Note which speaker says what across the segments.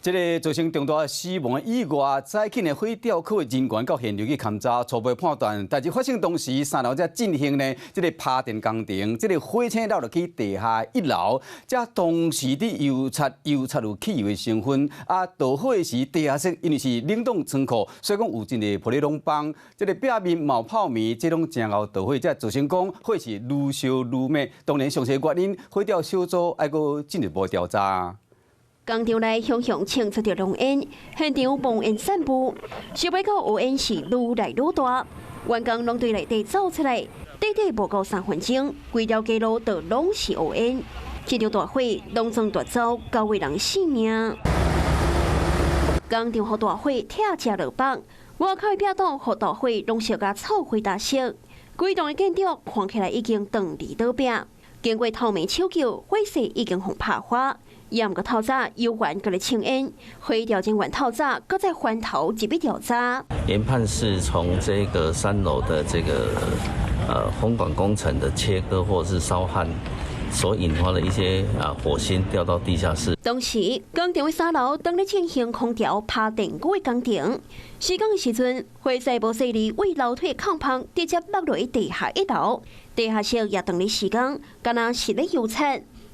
Speaker 1: 這个造成重大死亡的意外，早起的火調課人員到現場去勘查，初步判斷，代誌發生當時三樓在進行呢這个拍電工程，這个火星落入去地下一樓，這當時佇油漆油漆有汽油的成分，啊，導火的時地下室因為是冷凍倉庫，所以講有真濟保麗龍板，這个壁面嘛有泡棉，這攏誠𠢕導火，才造成講火勢愈燒愈猛。當然詳細原因，火調小組愛閣進一步調查。
Speaker 2: 工廠內熊熊衝出著濃煙，現場濃煙散布，燒欲到烏煙是愈來愈大，員工攏對內底走出來，短短無夠3分鐘，規條街路都攏是烏煙。這場大火當場奪走九位人性命。工廠予大火拆食落腹，外口的壁擋予大火攏燒甲臭灰焦色，規棟的建築看起來已經斷離倒壁。經過透明搶救，火勢已經予拍化。也毋過透早猶原閣咧衝煙，火調人員透早閣再翻頭入去調查。
Speaker 3: 研判是從這個三樓的這個風管工程的切割或者是燒焊所引發的一些火星掉到地下室。
Speaker 2: 當時工廠的三樓當咧進行空調拍電鋸的工程，施工的時陣，火勢無細膩對樓梯空縫直接落落去地下一樓，地下室也當咧施工，敢若是咧油漆。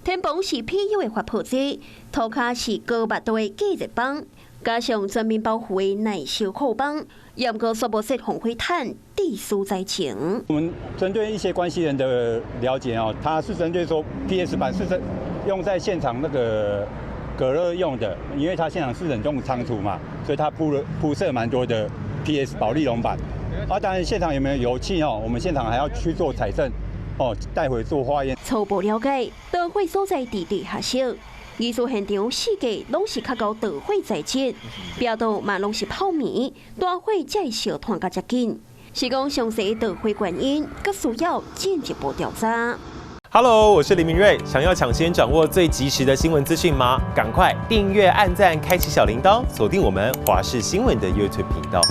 Speaker 2: 天棚是 PU 的發泡劑，塗跤是高密度的隔熱板，加上全面保護的耐燒厚板，也毋過煞無設防火毯，致死災情。
Speaker 4: 我們針對一些關係人的了解哦，他是針對說 PS 板是在用在現場那個隔熱用的，因為他現場是冷凍倉儲嘛，所以他鋪設蠻多的 PS 保麗龍板。啊，當然現場有沒有油氣哦，我們現場還要去做採證。哦，帶回做化驗。
Speaker 2: 初步了解，導火所在佇地下室，藝術現場四界攏是較𠢕導火材質，壁擋嘛攏是泡棉，大火才會燒湠甲遮緊。是講詳細導火原因，閣需要進一步調查。
Speaker 5: Hello，我是林明瑞，想要搶先掌握最及時的新聞資訊嗎？趕快訂閱、按讚、開啟小鈴鐺，鎖定我們華視新聞的 YouTube 頻道。